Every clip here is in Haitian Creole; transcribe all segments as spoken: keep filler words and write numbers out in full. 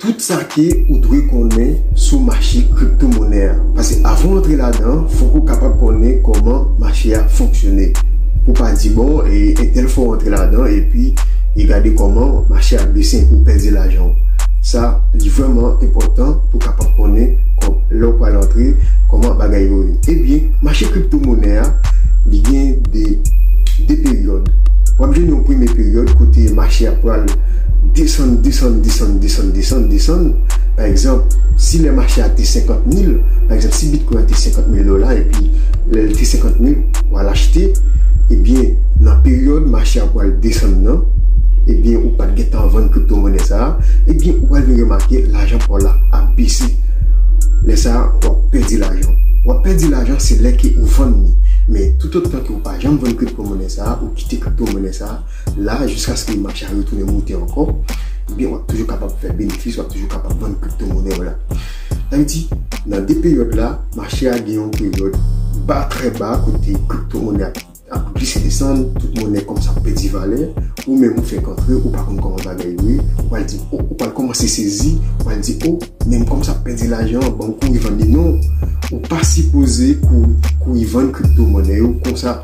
Tout sa ke ou dwe konnen sou mache kriptomonè a. Paske avan w antre ladan, fòk ou kapab konnen kòman mache a fonksyone. Pou pa di, bon, e entèl fè w antre ladan, epi e gade kòman mache a bese, epi w pèdi lajan w. Sa, li vrèman enpòtan pou w kapab konnen kò-, lè w pral antre, kòman bagay yo ye. Ebyen, mache kriptomonè a, li gen de, de peryòd. W ap jwenn yon premye peryòd kote mache a pral desann, desann, desann, desann, desann, desann. Pa egzanp, si lè mache a te senkant mil, pa egzanp, si Bitcoin an te senkant mil dola, epi lè l te senkant mil, w al achte, ebyen, nan peryòd mache a pral desann nan, ebyen, ou pa t gentan vann kriptomonè sa a, ebyen, ou pral vin remake lajan pa w la ap bese. Lè sa a, w ap pèdi lajan. W ap pèdi lajan, se lè ke ou vann li. Men, toutotan ke ou pa janm vann kriptomonè sa a, ou kite kriptomonè sa a, la, jiskaske mache a retounen monte ankò, ebyen, w ap toujou kapab fè benefis, w ap toujou kapab vann kriptomonè w la. Sa vle di, nan de peryòd la, mache a gen yon peryòd ba, trè ba, kote kriptomonè ap, ap glise desann, tout monè kòmsi ap pèdi valè, ou menm ou fèk antre, ou pa konn kòman bagay yo ye, ou pral di, o, ou pral kòmanse sezi, ou pral di, o, menm kòmsi ap pèdi lajan, ban m kouri vann li. Non, ou pa sipoze kou-, kouri vann kriptomonè yo konsa.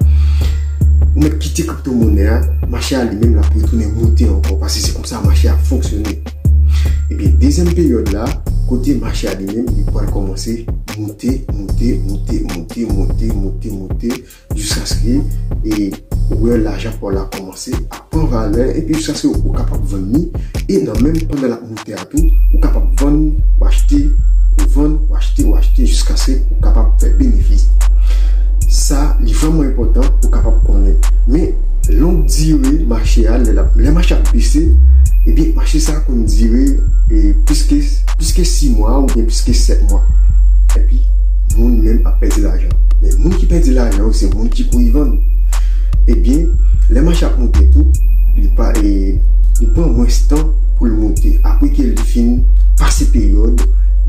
Ou mèt kite kriptomonè a, mache a li menm l ap retounen monte ankò, paske se konsa mache a fonksyone. Ebyen, dezyèm peryòd la, kote mache a li menm, li pral kòmanse monte, monte, monte, jiskaske, e, ou wè lajan pa w la kòmanse ap pran valè, epi jiskaske ou kapab vann li, e nan menm pandan l ap monte a tou, ou kapab vann, w achte, ou vann, w achte, w achte, jiskaske ou kapab fè benefis. Sa, li vrèman enpòtan pou w kapab konnen. Men, long dire mache a, lè l ap, lè mache ap bese, ebyen, mache sa a konn dire, e, plis ke, plis ke sis mwa oubyen plis ke sèt mwa. Epi, moun menm ap pèdi lajan. Men moun ki pèdi lajan yo, se moun ki kouri vann. Ebyen, lè mache ap monte tou, li pa, e, li pran mwens tan pou l monte. Apre ke li fin pase peryòd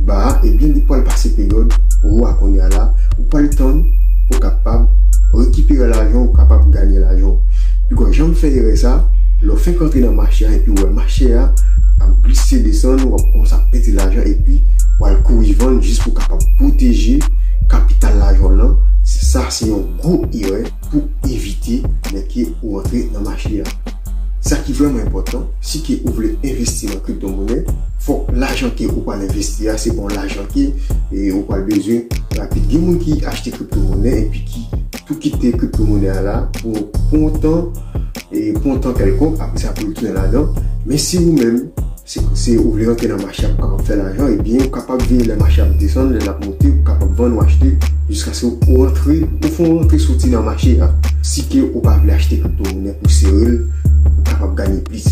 ba a, ebyen, li pral pase peryòd wo a kounye a la, ou pral tann pou kapab rekipere lajan, ou kapab ganye lajan. Piga w janm fè erè sa, lè w fenk antre nan mache a, epi w wè mache a ap glise desann, w ap kòmanse ap pèdi lajan, epi w al kouri vann jis pou kapab pwoteje kapital lajan w lan. Sa, se yon gwo erè pou evite lè ke ou antre nan mache a. Sa ki vrèman enpòtan, si ke ou vle envesti nan kriptomonè, fòk lajan ke ou pral envesti a, se pa yon lajan ke, e, ou pral bezwen rapid. Gen moun ki achte kriptomonè epi ki tou kite kriptomonè a la pou, pou yon tan, e, pou yon tan kèlkonk, apre sa pou l tounen ladan. Men si ou menm, se, se ou vle rantre nan mache a pou kapab fè lajan, ebyen, ou kapab veye lè mache ap desann, lè l ap monte, ou kapab vann ou achte, jiskaske ou rantre, ou fè yon rantre soti nan mache a. Si ke ou pa vle achte kriptomonè pou sere l, pou kapab ganye plis.